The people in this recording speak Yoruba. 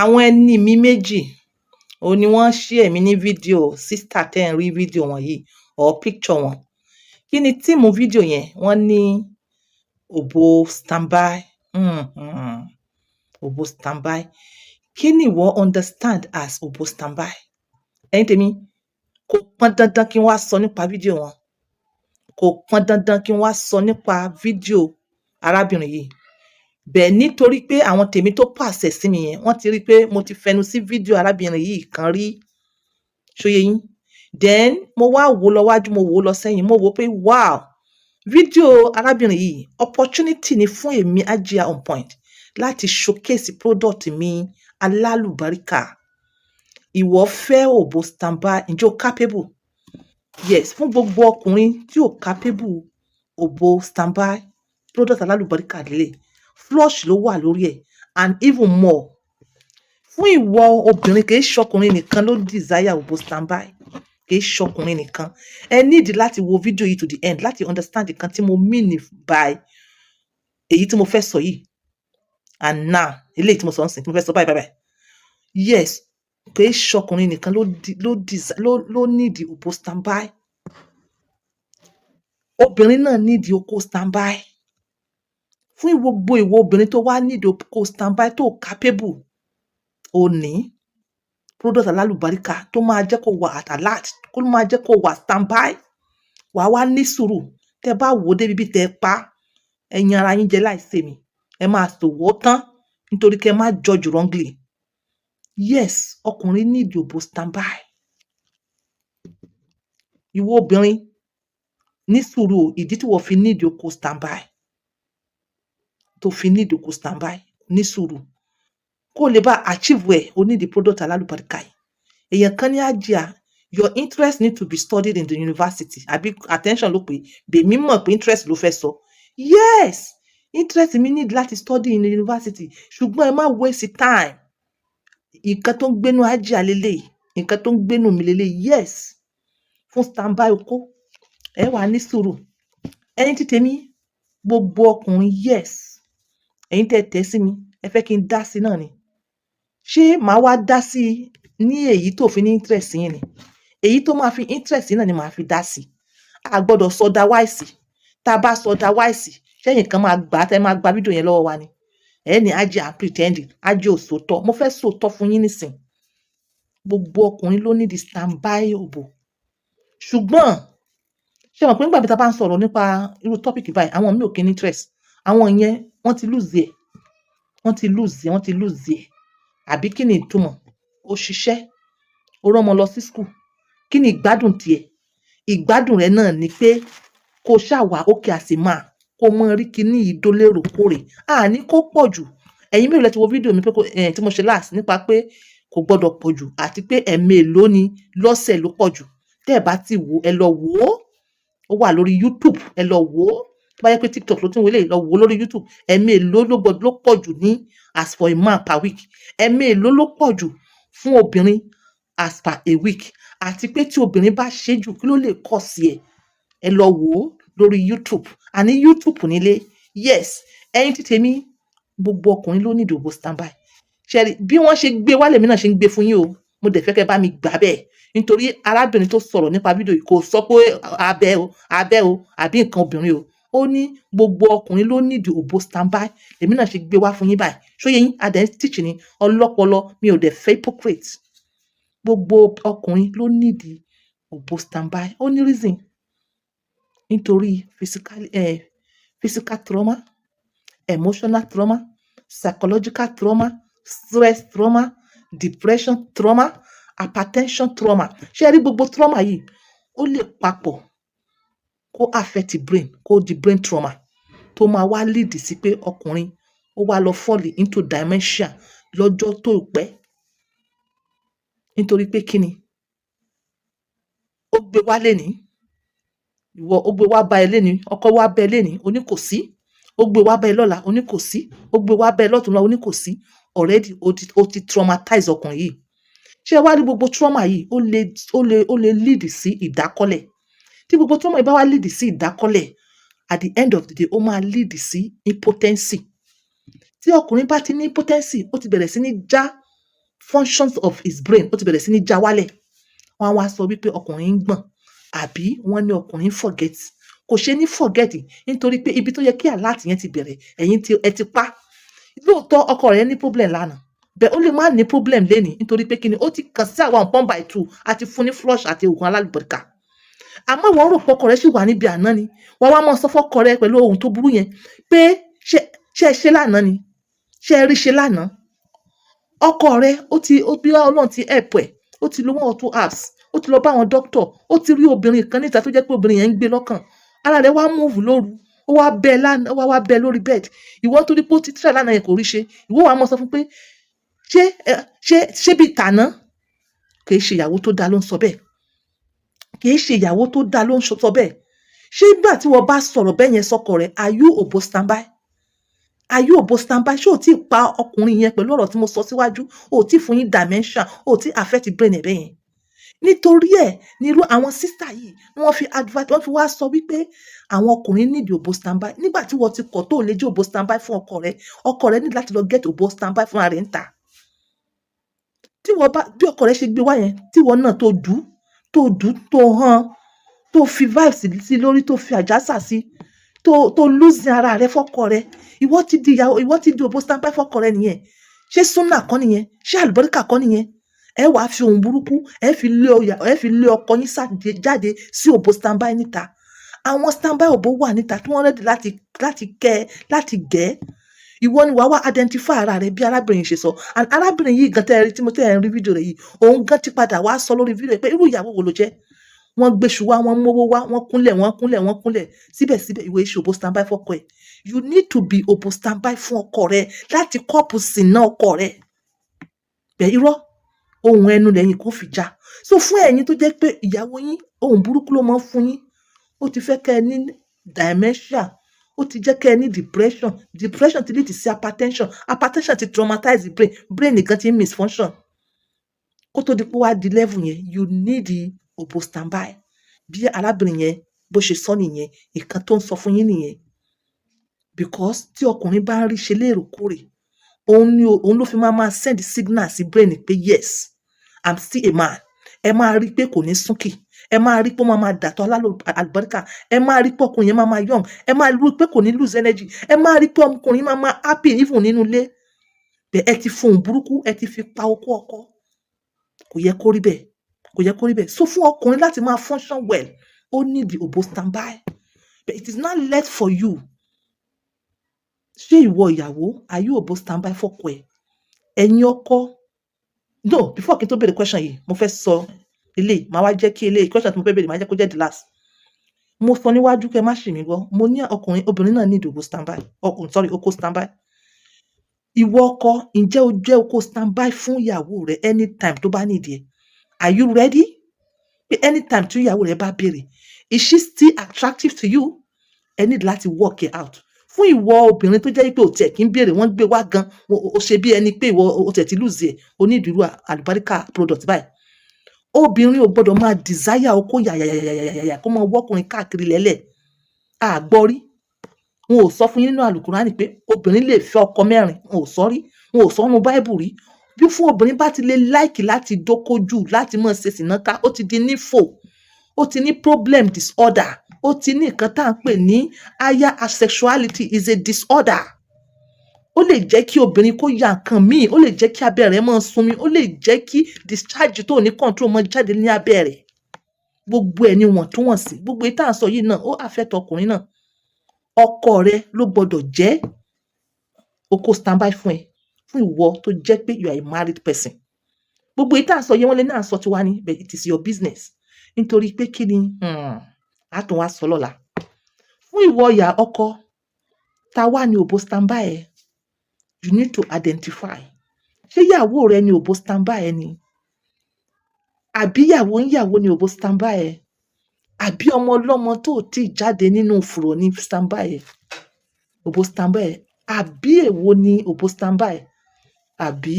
Àwọn ẹni mi méjì òun ni wọ́n share mi ní fídíò sister tẹ́ ń rí fídíò wọn yìí or picture wọn. Kí ni theme fídíò yẹn? Wọ́n ní òbò standby. Òbò standby. Kí ni ìwọ understand as òbò standby? Ẹ̀yin tèmi, kò pọn dandan kí n wá sọ nípa fídíò wọn. Kò pọn dandan kí n wá sọ nípa fídíò arábìnrin yìí. Bẹ́ẹ̀ nítorí pé àwọn tèmi tó pàṣẹ sí mi yẹn, wọ́n ti rí pé mo ti fẹnu sí fídíò arábìnrin yìí kan rí. Ṣó yé yín? Then mo wá wò lọ wájú, mo wò lọ sẹ́yìn, mo wò pé wow, fídíò arábìnrin yìí, opportunity ni fún èmi Hajia On Point láti showcase product mi alálùbáríkà. Ìwọ fẹ́ òbò standby, ǹjẹ́ o capable? Yes, fún gbogbo ọkùnrin tí ò capable òbò standby, product alálùbáríkà lélẹ̀. Flush ló wà lórí ẹ̀ and even more. Fún ìwọ obìnrin, kì í ṣọkùnrin nìkan ló desire òbò standby. Kì í ṣọkùnrin nìkan. Ẹ need láti wo fídíò yìí to the end láti understand nǹkan tí mo mean by èyí tí mo fẹ́ sọ yìí. And now, eléyìí tí mo sọ ń sìn, tí mo fẹ́ sọ báyìí báyìí báyìí. Yes, kì í ṣọkùnrin nìkan ló need òbò standby. Obìnrin náà need okó standby. Fún gbogbo ìwọ obìnrin tó wá need okó standby tó capable, ò ní product alálùbáríkà tó máa jẹ́ kó wà at alert, kó máa jẹ́ kó wà standby. Wàá wá ní sùúrù. Tẹ bá wò ó débi bí tẹ pa, ẹ yan ara yín jẹ láìsí mi. Ẹ máa sòwò tán nítorí kí ẹ má judge wrongly. Yes, ọkùnrin need òbò standby. Ìwọ obìnrin, ní sùúrù o, ìdí tí wọ́n fi need okó standby, tó fi need okó standby, ní sùúrù. Kó lè bá achieve ẹ̀, o need product alálùbáríkà yìí. Èèyàn kan ní, "Hajia, your interest need to be studied in the university," àbí attention ló pé bèmí mọ̀ pé interest ló fẹ́ sọ. Yes, interest mi need láti study in the university, ṣùgbọ́n ẹ má waste time. Nǹkan tó ń gbénú Hajia leléyìí, nǹkan tó ń gbénú mi leléyìí. Yes, fún standby okó, ẹ wà ní sùúrù. Ẹ̀yin tí tèmi, gbogbo ọkùnrin, yes, ẹ̀yin tẹ́ tẹ́ sí mi, ẹ fẹ́ kí n dá sí náà ni. Ṣé màá wá dá sí ní èyí tó fi ní interest yín ni? Èyí tó máa fi interest yín náà ni màá fi dá sí. A gbọ́dọ̀ sọ otherwise. Tá a bá sọ otherwise, ṣẹ́yìn kan máa gbà á, tẹ́ máa gba fídíò yẹn lọ́wọ́ wa ni. Ẹ ní Hajia pretending, Hajia ò sòótọ́. Mo fẹ́ sòótọ́ fún yín nísìn. Gbogbo ọkùnrin ló ní di standby òbò. Ṣùgbọ́n ṣé mọ̀ pé nígbà tí a bá ń sọ̀rọ̀ nípa irú topic báyìí, àwọn míì ò kí ní interest. Àwọn yẹn, wọ́n ti lose ẹ̀, wọ́n ti lose ẹ̀, wọ́n ti lose ẹ̀. Àbí kí ni ìtumọ̀? Ó ṣiṣẹ́, ó rán ọmọ lọ sí school. Kí ni ìgbádùn tiẹ̀? Ìgbádùn rẹ̀ náà ni pé kó ṣáà wà okay as a man, kó mọ rí kíní yìí dó léròkórè. Àní kó pọ̀ jù. Ẹ̀yin mélòó lẹ ti wo fídíò mi pé kó tí mo ṣe last nípa pé kò gbọdọ̀ pọ̀ jù àti pé ẹ̀ẹ̀mélòó ni lọ́sẹ̀ ló pọ̀ jù? Tẹ́ ẹ bá ti wò, ẹ lọ wò ó. Ó wà lórí YouTube, ẹ lọ wò ó. Tó bá jẹ́ pé TikTok ló ti ń wo eléyìí, lọ wò ó lórí YouTube. Ẹ̀ẹ̀mélòó ló gbọdọ̀ ló pọ̀ jù ní as for a man per week? Ẹ̀ẹ̀mélòó ló pọ̀ jù fún obìnrin as per a week? Àti pé tí obìnrin bá ṣe jù, kí ló lè cause ẹ̀? Ẹ lọ wò ó lórí YouTube. Àní YouTube nílé. Yes, ẹ̀yin tí tèmi, gbogbo ọkùnrin ló need òbò standby. Ṣé rí bí wọ́n ṣe gbé wálé mi náà ṣe ń gbé fún yín o. Mo dẹ̀ fẹ́ kẹ́ bá mi gbà bẹ́ẹ̀ nítorí arábìnrin tó sọ̀rọ̀ nípa fídíò yìí kò sọ pé abẹ́ o, abẹ́ o, àbí nǹkan obìnrin o. Ó ní gbogbo ọkùnrin ló need òbò standby. Èmi náà ṣe gbé wá fún yín báyìí. Ṣó yé yín? A dẹ̀ ń teach ní ọlọ́pọlọ, mi ò dẹ̀ fẹ́ hypocrite. Gbogbo ọkùnrin ló need òbò standby. Ó ní reason, nítorí physical trauma, emotional trauma, psychological trauma, stress trauma, depression trauma, hypertension trauma. Ṣé ẹ rí gbogbo trauma yìí, ó lè papọ̀ kó affect brain, kó di brain trauma tó máa wá lead sí pé ọkùnrin ó wá lọ fall into dementia lọ́jọ́ tó pẹ́. Nítorí pé kí ni? Ó gbé wá lénìí, ìwọ ó gbé wá bá ẹ lénìí, ọkọ wá bá ẹ lénìí, o ní kò sí. Ó gbé wá bá ẹ lọ́la, o ní kò sí. Ó gbé wá bá ẹ lọ́tùnla, o ní kò sí. Already o ti traumatize ọkùnrin yìí. Ṣé ẹ wá rí gbogbo trauma yìí, ó lè lead sí ìdákọ́lẹ̀. Tí gbogbo trauma yìí bá wá lead sí ìdákọ́lẹ̀, at the end of the day, ó máa lead sí impotency. Tí ọkùnrin bá ti ní impotency, ó ti bẹ̀rẹ̀ sí ní já Functions of his brain, ó ti bẹ̀rẹ̀ sí ní já wálẹ̀. Wọ́n á wá sọ wípé ọkùnrin ń gbọ̀n, àbí wọ́n ní ọkùnrin ń forget. Kò ṣe ní forget, nítorí pé ibi tó yẹ kí alert yẹn ti bẹ̀rẹ̀, ẹ̀yin ti ẹ ti pa. Lóòótọ́, ọkọ rẹ̀ ní problem lánàá bẹ́ẹ̀, ó lè má ní problem lénìí, nítorí pé kíni, ó ti kàn sí àwọn pọ́n by two àti fún ní flush àti oògùn alálùbọ́ríkà. Àmọ́ ìwọ rò pé ọkọ rẹ̀ sì wà níbi àná ni. Wọ́n wá mọ́ sọ fọ́kọ rẹ̀ pẹ̀lú ohun tó burú yẹn pé ṣé ẹ ṣe lánàá ni? Ṣé ẹ rí ṣe lánàá? Ọkọ rẹ̀, ó ti ó bí Ọlọ́run ti help ẹ̀, ó ti lo one or two apps, ó ti lọ bá àwọn doctor, ó ti rí obìnrin kan níta tó jẹ́ pé obìnrin yẹn ń gbé lọ́kàn. Ara rẹ̀ wá move lóru, ó wá bẹ lánàá, ó wá wá bẹ lórí bed. Ìwọ, torí pé ó ti try lánàá yẹn, kò rí ṣe, ìwọ wàá mọ sọ fún pé ṣé ẹ ṣé bíi tàná? Kì í ṣe ìyàwó tó dáa ló ń sọ bẹ́ẹ̀. Kì í ṣe ìyàwó tó dáa ló ń sọ bẹ́ẹ̀. Ṣé nígbà tí wọ́n bá sọ̀rọ̀ bẹ́ẹ̀ yẹn sọ́kọ rẹ̀, are you òbò standby? Are you òbò standby? Ṣé o ti pa ọkùnrin yẹn pẹ̀lú ọ̀rọ̀ tí mo sọ síwájú? O ti fún yín dementia, o ti affect brain ẹ̀ bẹ́ẹ̀ yẹn. Nítorí ẹ̀ ní irú àwọn sister yìí ni wọ́n fi advert, wọ́n fi wá sọ wípé àwọn ọkùnrin need òbò standby. Nígbà tí wọ́n ti kọ̀ tó lè jẹ́ òbò standby fún ọkọ rẹ̀, ọkọ rẹ̀ ní láti lọ get òbò standby fúnra rẹ̀ ń ta. Tí wọ́n bá bí ọkọ rẹ̀ ṣe gbé wá yẹn, tí wọ́n náà tó dù tó dù tó hàn, tó fi vibes sí lórí, tó fi àjàsà sí, tó lose ara rẹ̀ fọ́kọ rẹ̀, ìwọ ti di ìyàwó, ìwọ ti di òbò standby fọ́kọ rẹ̀ nìyẹn. Ṣé súnà kọ́ nìyẹn? Ṣé àlùbáríkà kọ́ nìyẹn? Ẹ wàá fi ohun burúkú, ẹ fi lé ọkọ yín jáde sí òbò standby níta. Àwọn standby òbò wà níta tí wọ́n ready láti kẹ́ ẹ, láti gẹ̀ ẹ́. Ìwọ ni wàá wá identify ara rẹ bí arábìnrin ṣe sọ. And arábìnrin yìí gan tẹ́ ẹ rí tí mo tẹ́ ẹ ń rí fídíò rẹ̀ yìí, òun gan ti padà wá sọ lórí fídíò rẹ̀ pé irú ìyàwó wo ló jẹ́? Wọ́n gbéṣu wá, wọ́n mówó wá, wọ́n kúnlẹ̀, wọ́n kúnlẹ̀, wọ́n kúnlẹ̀, síbẹ̀síbẹ̀ ìwọ ṣe òbò standby fọ́kọ ẹ̀. You need to be òbò standby fún ọkọ rẹ láti kọ́ọ̀pù sínà ọkọ rẹ bẹ́ẹ̀. Irọ́, ohun ẹnu lẹ́yìn kò fi já. So fún ẹ̀yin tó jẹ́ pé ìyàwó yín, ohun burúkú ló máa ń fún yín, ó ti fẹ́ kẹ́ ẹ ní dementia, ó ti jẹ́ kẹ́ ẹ ní depression, depression ti lead sí hypertension, hypertension ti traumatize the brain, brain nìkan ti ń misfunction. Kó tó di pé wá di level yẹn, you need the òbò standby. Bí arábìnrin yẹn bó ṣe sọ nìyẹn, nǹkan tó ń sọ fún yín nìyẹn, because tí ọkùnrin bá ń rí ṣe lóòrèkóòrè, òun ni òun ló fi máa máa send signal sí brain pé, "Yes, I'm still a man." Ẹ máa rí pé kò ní súnkì, ẹ máa rí pé ó máa máa dàtọ̀ alálùbáríkà, ẹ máa rí pé ọkùnrin yẹn máa máa young, ẹ máa rí pé kò ní lose energy, ẹ máa rí pé ọkùnrin máa máa happy even nínú ilé. Bẹ́ẹ̀ ẹ ti fohùn burúkú, ẹ ti fi pa okó ọkọ. Kò yẹ kó rí bẹ́ẹ̀, kò yẹ kó rí bẹ́ẹ̀. So fún ọkùnrin láti máa function well, ó need the òbò standby, but it is not left for you. Ṣé ìwọ ìyàwó, are you òbò standby fọ́kọ ẹ? Ẹ̀yin ọkọ, no, before kí n tó béèrè question yìí, mo fẹ́ sọ eléyìí, màá wá jẹ́ kí eléyìí, question tí mo fẹ́ béèrè, màá jẹ́ kó jẹ́ the last. Mo sọ níwájú, kẹ́ má ṣì mí gbọ́, mo ní ọkùnrin, obìnrin náà need òbò standby, ọkùnrin, sorry, okó standby. Ìwọ ọkọ, ǹjẹ́ o jẹ́ okó standby fún ìyàwó rẹ anytime tó bá need ẹ? Are you ready pé anytime tí ìyàwó rẹ bá béèrè, is she still attractive to you? Ẹ need láti work it out. Fún ìwọ obìnrin tó jẹ́ pé o tiẹ̀ kí ń béèrè, wọ́n gbé wá gan, o ṣe bí ẹni pé ìwọ o tiẹ̀ ti lose ẹ̀, o ní ìdúró àlùbáríkà product báyìí. Obìnrin ò gbọ́dọ̀ máa desire okó yàyàyàyàyàyà, kó máa wọ́kùnrin káàkiri lẹ́lẹ̀. Àgbọ́ rí, wọn ò sọ fún yín nínú àlùkùránì pé obìnrin lè fẹ́ ọkọ mẹ́rin. Wọn ò sọ rí, wọn ò sọ nínú báíbù rí. Bí fún obìnrin bá ti lè like láti dókójù, láti máa ṣe sìná ká, ó ti di nífò, ó ti ní problem disorder, ó ti ní nǹkan tá à ń pè ní higher asexuality, is a disorder. Ó lè jẹ́ kí obìnrin kó ya nǹkan míì, ó lè jẹ́ kí abẹ́ rẹ̀ máa sunmi, ó lè jẹ́ kí discharge tó ní control máa jáde ní abẹ́ rẹ̀. Gbogbo ẹ̀ ní wọ̀ntúnwọ̀nsì. Gbogbo èyí tá à ń sọ yìí náà, ó affect ọkùnrin náà. Ọkọ rẹ ló gbọdọ̀ jẹ́ okó standby fún ẹ. Fún ìwọ tó jẹ́ pé you are a married person, gbogbo èyí tá à ń sọ yìí, wọ́n lè ní à ń sọ tiwa ni, but it is your business. Nítorí pé kí ni, á tún wá sọ lọ́la. Fún ìwọ ìyá ọkọ, ta wá ní òbò standby ẹ? You need to identify. Ṣé ìyàwó rẹ ni òbò standby ẹ ni, àbí ìyàwó ń yàwó ni òbò standby ẹ, àbí ọmọ ọlọ́mọ tó tí jáde nínú fùrọ̀ ní standby ẹ, òbò standby ẹ, àbí èwo ni òbò standby ẹ, àbí?